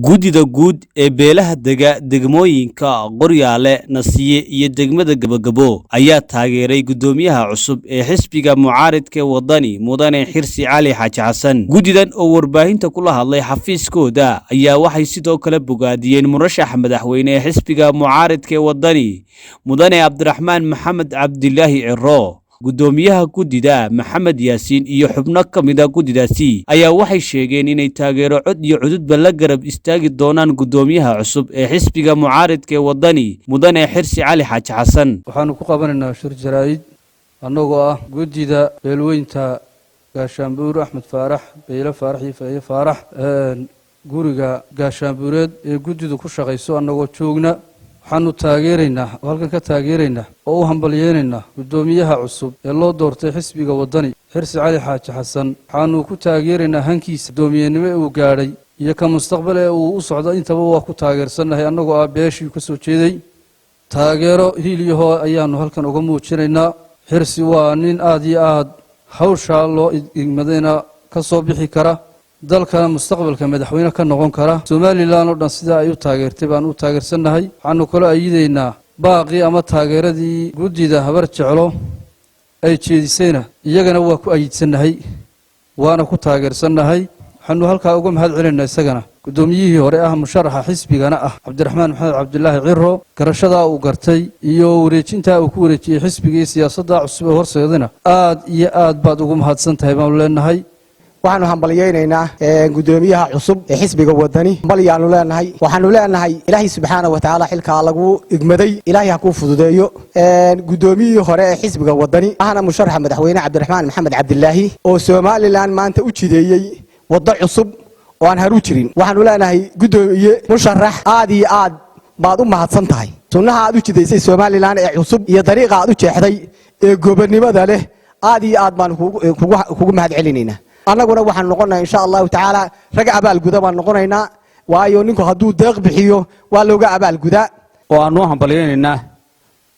Guddida guud ee beelaha dega degmooyinka Qoryaale, Nasiye iyo degmada Gebagabo ayaa taageeray guddoomiyaha cusub ee xisbiga mucaaridka Wadani, Mudane Xirsi Cali Xaaji Xasan. Guddidan oo warbaahinta kula hadlay xafiiskooda ayaa waxay sidoo kale bogaadiyeen murashaxa madaxweyne ee xisbiga mucaaridka Wadani, Mudane Cabdiraxmaan Maxamed Cabdilaahi Ciro. Guddoomiyaha guddida, Maxamed Yaasiin, iyo xubno ka mida guddidaasi ayaa waxay sheegeen inay taageero cod iyo cududba la garab istaagi doonaan guddoomiyaha cusub ee xisbiga mucaaridka ee Wadani, Mudane Xirsi Cali Xaaji Xasan. Waxaanu ku qabanaynaa shir jaraa'id annagoo ah guddida beelweynta Gaashaanbuur Axmed Faarax, Beyle Faarax iyo Faye Faarax, guriga Gaashaanbuureed ee guddidu ku shaqayso annagoo joogna. Waxaanu taageeraynaa oo halkan ka taageeraynaa oo u hambalyeynaynaa guddoomiyaha cusub ee loo doortay xisbiga Waddani, Xirsi Cali Xaaji Xasan. Waxaanu ku taageeraynaa hankiisa guddoomiyenimo ee uu gaadhay iyo ka mustaqbal ee uu u socdo. Intaba waa ku taageersannahay annagoo ah beeshii ka soo jeeday. Taageero hiilyahoo ayaanu halkan uga muujinaynaa. Xirsi waa nin aada iyo aad hawshaa loo igmadayna ka soo bixi kara, dalkana mustaqbalka madaxweyne ka noqon kara. Somalilan oo dhan sidaa ay u taageertay baan u taageersannahay. Waxaanu kaloo ayidaynaa baaqii ama taageeradii guddida Habar Jeclo ay jeedisayna, iyagana waa ku ayidsannahay, waana ku taageersannahay. Waxaanu halkaa uga mahad celinaynaa isagana guddoomiyihii hore ah, musharaxa xisbigana ah, Cabdiraxmaan Maxamed Cabdilaahi Ciro. Garashadaa uu gartay iyo wareejintaa uu ku wareejiyey xisbiga iyo siyaasadda cusub ee horseedana aad iyo aad baad ugu mahadsan tahay baanu leenahay. Waxaanu hambalyaynaynaa guddoomiyaha cusub ee xisbiga Wadani. Hambalyaanu leenahay. Waxaanu leenahay, Ilaahay subxaana wa tacaala xilkaa lagu igmaday Ilaahay ha kuu fududeeyo. Guddoomiyihii hore ee xisbiga Wadani ahna musharaxa madaxweyne, Cabdiraxmaan Maxamed Cabdilaahi, oo Somalilan maanta u jideeyey waddo cusub oo aan haru jirin, waxaanu leenahay, guddoomiye musharax, aad iyo aad baad u mahadsan tahay. Sunnaha aad u jidaysay Somalilan ee cusub iyo dariiqa aad u jeexday ee gobonnimada leh, aad iyo aad baanu kugu mahad celinaynaa. Annaguna waxaanu noqonayaa, insha Allahu tacaala, rag abaalguda baan noqonaynaa, waayo ninku hadduu deeq bixiyo waa looga abaalgudaa. Oo aanu u hambalyaynaynaa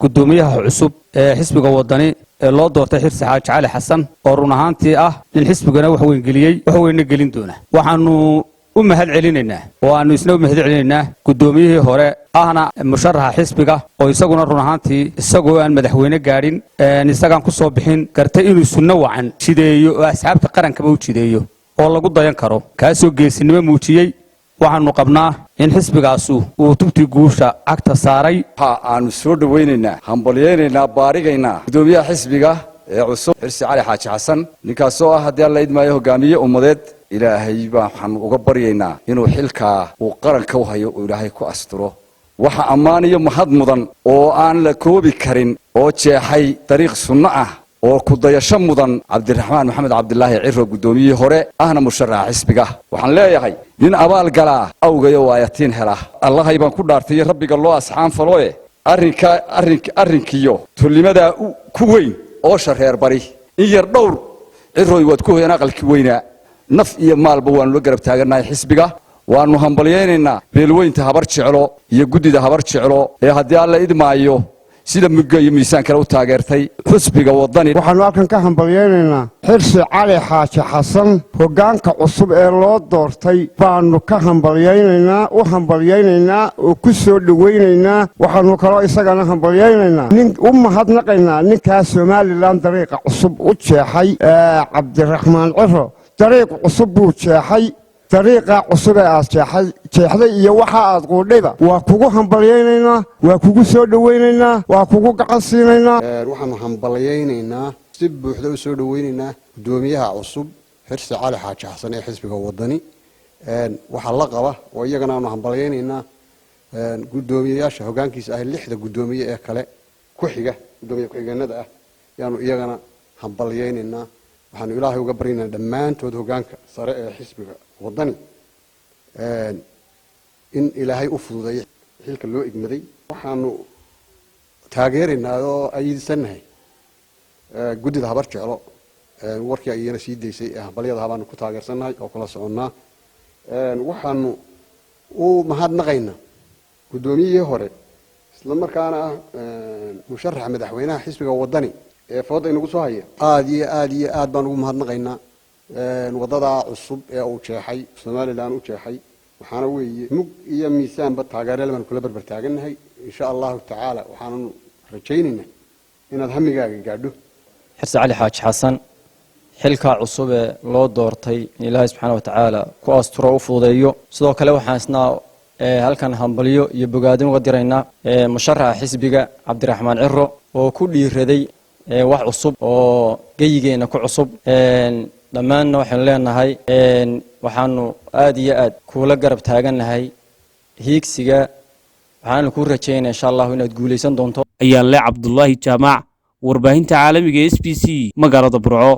guddoomiyaha cusub ee xisbiga Waddani ee loo doortay, Xirsi Xaaji Cali Xasan, oo run ahaantii ah nin xisbigana wax weyn geliyey, wax weynna gelin doona. Waxaanu u mahad celinaynaa oo aanu isna u mahad celinaynaa guddoomiyihii hore ahna musharaxa xisbiga, oo isaguna run ahaantii isagoo aan madaxweyne gaadhin, isagaan ku soo bixin, gartay inuu sunno wacan jideeyo oo asxaabta qarankaba u jideeyo oo lagu dayan karo, kaasoo geesinimo muujiyey. Waxaanu qabnaa in xisbigaasu uu tubtii guusha cagta saaray. Waxa aanu soo dhowaynaynaa, hambalyaynaynaa, baarigaynaa guddoomiyaha xisbiga ee cusub, Xirsi Cali Xaaji Xasan, ninkaasoo ah, haddii Alla idmaayo, hogaamiye ummadeed. Ilaahay baa waxaanu uga baryaynaa inuu xilkaa uu qaranka u hayo uu Ilaahay ku asturo. Waxa ammaan iyo mahad mudan oo aan la koobi karin oo jeexay dariiq sunno ah oo ku dayasho mudan, Cabdiraxmaan Maxamed Cabdilaahi Ciro, guddoomiyihii hore ahna musharaxa xisbiga. Waxaan leeyahay, nin abaal galaa awgayo waayatiin hela. Allahay baan ku dhaartay rabbiga loo asxaan faloe, arrinka arrin arrinkiyo tolnimadaa ku weyn oo shareer bari in yar dhowr. Ciroy, waad ku hoyan aqalkii weynaa. Naf iyo maalba waanu la garab taagannahay xisbiga. Waanu hambalyaynaynaa beelweynta Habar Jeclo iyo guddida Habar Jeclo ee, haddii Alla idmaayo, sida mugga iyo miisaan kale u taageertay xisbiga Waddani. Waxaannu halkan ka hambalyaynaynaa Xirsi Cali Xaaji Xasan. Hoggaanka cusub ee loo doortay baannu ka hambalyaynaynaa, u hambalyaynaynaa oo ku soo dhowaynaynaa. Waxaannu kaloo isagana hambalyaynaynaa, nin u mahadnaqaynaa ninkaa Somalilan dariiqa cusub u jeexay, Cabdiraxmaan Ciro. Dariiq cusub buu jeexay. Dariiqa cusub ee aad jeexday iyo waxa aad quudhayba waa kugu hambalyaynaynaa, waa kugu soo dhowaynaynaa, waa kugu gacan siinaynaa. Waxaanu hambalyaynaynaa, si buuxda u soo dhowaynaynaa guddoomiyaha cusub, Xirsi Cali Xaaji Xasan, ee xisbiga Wadani. Waxaa la qaba oo iyagana aanu hambalyaynaynaa guddoomiyeyaasha hoggaankiisa ah, lixda guddoomiye ee kale ku xiga, guddoomiye ku-xigeenada ah, yaanu iyagana hambalyaynaynaa. Waxaanu Ilaahay uga baryaynaa dhammaantood hoggaanka sare ee xisbiga Waddani in Ilaahay u fududeeyo xilka loo igmaday. Waxaanu taageeraynaa oo ayidsannahay guddida Habar Jeclo warkii ay iyana sii daysay ee hambalyada baanu ku taageersannahay oo kula soconnaa. Waxaanu u mahadnaqaynaa guddoomiyihii hore, isla markaana ah musharaxa madaxweynaha xisbiga Waddani ee fooda inagu soo haya. Aada iyo aada iyo aad baan ugu mahadnaqaynaa wadadaa cusub ee uu jeexay, Somalilan u jeexay. Waxaana weeye mug iyo miisaanba taageereel baanu kula barbar taagannahay, insha Allahu tacaala. Waxaananu rajaynaynaa inaad hamigaaga gaadho. Xirsi Cali Xaaji Xasan xilkaa cusub ee loo doortay in Ilaahay subxaana watacaala ku asturo, u fududeeyo. Sidoo kale waxaan isna halkan hambalyo iyo bogaadin uga diraynaa musharaxa xisbiga Cabdiraxmaan Ciro oo ku dhiiraday wax cusub oo geyigeenna ku cusub. Dhammaanna waxaynu leenahay, waxaanu aada iyo aad kuula garab taagannahay hiigsiga, waxaanu kuu rajaynaya insha Allahu inaad guulaysan doonto. Ayaa le Cabdulaahi Jaamac, warbaahinta caalamiga SBC, magaalada Burco.